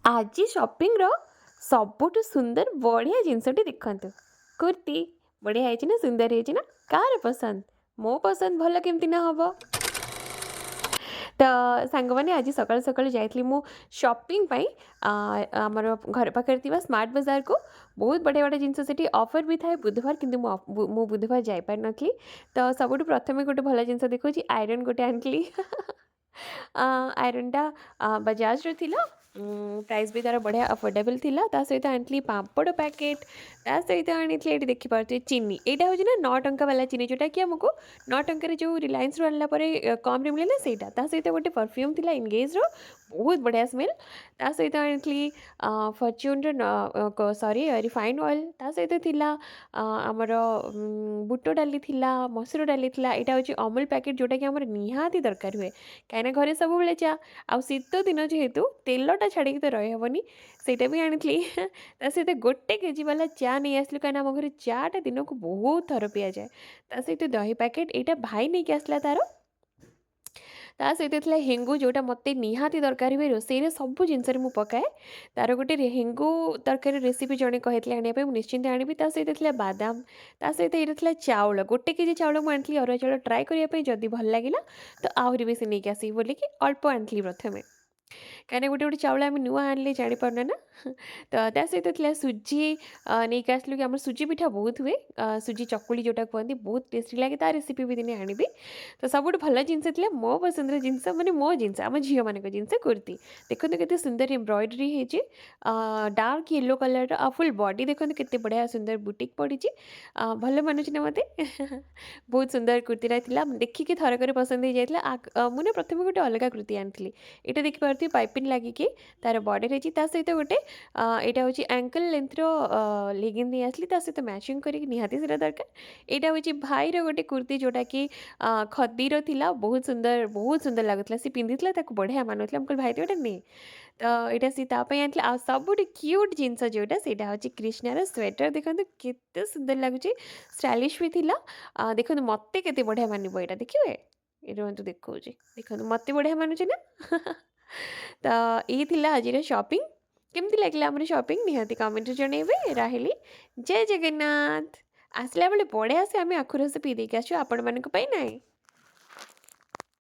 ଆଜି ସପିଂର ସବୁଠୁ ସୁନ୍ଦର ବଢ଼ିଆ ଜିନିଷଟି ଦେଖନ୍ତୁ। କୁର୍ତ୍ତି ବଢ଼ିଆ ହେଇଛି ନା? ସୁନ୍ଦର ହେଇଛି ନା? କାହାର ପସନ୍ଦ? ମୋ ପସନ୍ଦ, ଭଲ କେମିତି ନ ହେବ? ତ ସାଙ୍ଗମାନେ, ଆଜି ସକାଳୁ ସକାଳୁ ଯାଇଥିଲି ମୁଁ ସପିଂ ପାଇଁ ଆମର ଘର ପାଖରେ ଥିବା ସ୍ମାର୍ଟ ବଜାରକୁ। ବହୁତ ବଢ଼ିଆ ବଢ଼ିଆ ଜିନିଷ ସେଠି ଅଫର୍ ବି ଥାଏ ବୁଧବାର, କିନ୍ତୁ ମୁଁ ବୁଧବାର ଯାଇପାରିନଥିଲି। ତ ସବୁଠୁ ପ୍ରଥମେ ଗୋଟେ ଭଲ ଜିନିଷ ଦେଖାଉଛି। ଆଇରନ୍ ଗୋଟେ ଆଣିଥିଲି। ଆଇରନ୍ଟା ବଜାଜର ଥିଲା, ପ୍ରାଇସ୍ ବି ତା'ର ବଢ଼ିଆ ଆଫୋର୍ଡେବଲ୍ ଥିଲା। ତା ସହିତ ଆଣିଥିଲି ପାମ୍ପଡ଼ ପ୍ୟାକେଟ୍। ତା ସହିତ ଆଣିଥିଲି, ଏଇଠି ଦେଖିପାରୁଥିବେ, ଚିନି। ଏଇଟା ହେଉଛି ନା 9 ଟଙ୍କା ବାଲା ଚିନି, ଯେଉଁଟାକି ଆମକୁ 9 ଟଙ୍କାରେ ଯେଉଁ ରିଲାଏନ୍ସରୁ ଆଣିଲା ପରେ କମ୍ରେ ମିଳିଲା ସେଇଟା। ତା ସହିତ ଗୋଟେ ପରଫ୍ୟୁମ୍ ଥିଲା ଏନଗେଜ୍ର, ବହୁତ ବଢ଼ିଆ ସ୍ମେଲ୍। ତା ସହିତ ଆଣିଥିଲି ଫର୍ଚ୍ୟୁନ୍ର, ସରି, ରିଫାଇନ୍ ଅଏଲ୍। ତା ସହିତ ଥିଲା ଆମର ବୁଟ ଡାଲି ଥିଲା, ମସୁର ଡାଲି ଥିଲା। ଏଇଟା ହେଉଛି ଅମୁଲ ପ୍ୟାକେଟ୍, ଯେଉଁଟାକି ଆମର ନିହାତି ଦରକାର ହୁଏ, କାହିଁକିନା ଘରେ ସବୁବେଳେ ଚା, ଆଉ ଶୀତ ଦିନ ଯେହେତୁ ତେଲଟା ଛାଡ଼ିକି ତ ରହିହେବନି, ସେଇଟା ବି ଆଣିଥିଲି। ତା ସହିତ 1 କେଜି ବାଲା ଚା ନେଇ ଆସିଲୁ, କାହିଁକିନା ଆମ ଘରେ ଚାଟା ଦିନକୁ ବହୁତ ଥର ପିଆଯାଏ। ତା ସହିତ ଦହି ପ୍ୟାକେଟ୍, ଏଇଟା ଭାଇ ନେଇକି ଆସିଲା ତାର। ତା ସହିତ ଥିଲା ହେଙ୍ଗୁ, ଯେଉଁଟା ମୋତେ ନିହାତି ଦରକାର ହୁଏ ରୋଷେଇରେ, ସବୁ ଜିନିଷରେ ମୁଁ ପକାଏ। ତାର ଗୋଟେ ହେଙ୍ଗୁ ତରକାରୀ ରେସିପି ଜଣେ କହିଥିଲେ ଆଣିବା ପାଇଁ, ମୁଁ ନିଶ୍ଚିନ୍ତ ଆଣିବି। ତା ସହିତ ଥିଲା ବାଦାମ। ତା ସହିତ ଏଇଟା ଥିଲା ଚାଉଳ, 1 କେଜି ଚାଉଳ ମୁଁ ଆଣିଥିଲି, ଅରୁଆ ଚାଉଳ, ଟ୍ରାଏ କରିବା ପାଇଁ। ଯଦି ଭଲ ଲାଗିଲା ତ ଆହୁରି ବେଶୀ ନେଇକି ଆସିବି ବୋଲିକି ଅଳ୍ପ ଆଣିଥିଲି ପ୍ରଥମେ, କାହିଁକିନା ଗୋଟେ ଗୋଟେ ଚାଉଳ ଆମେ ନୂଆ ଆଣିଲେ ଜାଣିପାରୁନା ନା। ତ ତା ସହିତ ଥିଲା ସୁଜି ନେଇକି ଆସିଲୁ କି ଆମର ସୁଜି ପିଠା ବହୁତ ହୁଏ, ସୁଜି ଚକୁଳି ଯେଉଁଟା କୁହନ୍ତି, ବହୁତ ଟେଷ୍ଟି ଲାଗେ। ତା ରେସିପି ବି ଦିନେ ଆଣିବି। ତ ସବୁଠୁ ଭଲ ଜିନିଷ ଥିଲା ମୋ ପସନ୍ଦର ଜିନିଷ, ମାନେ ମୋ ଜିନିଷ, ଆମ ଝିଅମାନଙ୍କ ଜିନିଷ, କୁର୍ତ୍ତି। ଦେଖନ୍ତୁ କେତେ ସୁନ୍ଦର ଏମ୍ବ୍ରଏଡରୀ ହେଇଛି, ଡାର୍କ ୟେଲୋ କଲର୍ର, ଆଉ ଫୁଲ୍ ବଡି ଦେଖନ୍ତୁ କେତେ ବଢ଼ିଆ ସୁନ୍ଦର ବୁଟିକ୍ ପଡ଼ିଛି। ଭଲ ମାନୁଛି ନା ମୋତେ? ବହୁତ ସୁନ୍ଦର କୁର୍ତ୍ତିଟା ଥିଲା। ଦେଖିକି ଥରକରେ ପସନ୍ଦ ହେଇଯାଇଥିଲା। ମୁଁ ନା ପ୍ରଥମେ ଗୋଟେ ଅଲଗା କୁର୍ତ୍ତି ଆଣିଥିଲି। ଏଇଟା ଦେଖିପାରୁଥିବେ, ପାଇପିନ୍ ଲାଗିକି ତାର ବର୍ଡ଼ର ହେଇଛି। ତା ସହିତ ଗୋଟେ ଏଇଟା ହେଉଛି ଆଙ୍କଲ୍ ଲେନ୍ଥର ଲେଗିନ୍ ନେଇ ଆସିଲି, ତା ସହିତ ମ୍ୟାଚିଂ କରିକି, ନିହାତି ସେଇଟା ଦରକାର। ଏଇଟା ହେଉଛି ଭାଇର ଗୋଟେ କୁର୍ତ୍ତି, ଯେଉଁଟାକି ଖଦିର ଥିଲା। ବହୁତ ସୁନ୍ଦର, ବହୁତ ସୁନ୍ଦର ଲାଗୁଥିଲା। ସେ ପିନ୍ଧିଥିଲା, ତାକୁ ବଢ଼ିଆ ମାନୁଥିଲା। ମୁଁ କହିଲି, "ଭାଇ, ତୁ ଏଇଟା ନେ।" ତ ଏଇଟା ସେ ତା ପାଇଁ ଆଣିଥିଲା। ଆଉ ସବୁଠୁ କ୍ୟୁଟ୍ ଜିନିଷ ଯେଉଁଟା, ସେଇଟା ହେଉଛି କ୍ରିଷ୍ଣାର ସ୍ୱେଟର। ଦେଖନ୍ତୁ କେତେ ସୁନ୍ଦର ଲାଗୁଛି, ଷ୍ଟାଇଲିଶ୍ ବି ଥିଲା। ଦେଖନ୍ତୁ ମୋତେ କେତେ ବଢ଼ିଆ ମାନିବ ଏଇଟା, ଦେଖିବେ। ଏ ରୁହନ୍ତୁ, ଦେଖାଉଛି। ଦେଖନ୍ତୁ, ମୋତେ ବଢ଼ିଆ ମାନୁଛି ନା? ତ ଏଇ ଥିଲା ଆଜିର ସପିଂ। କେମିତି ଲାଗିଲା ଆମର ସପିଂ, ନିହାତି କମେଣ୍ଟରେ ଜଣେଇବେ। ରହିଲି, ଜୟ ଜଗନ୍ନାଥ। ଆସିଲା ବେଳେ ବଢ଼ିଆ ସେ ଆମେ ଆଖୁ ରସ ପିଇ ଦେଇକି ଆସିଛୁ ଆପଣମାନଙ୍କ ପାଇଁ, ନାଇଁ?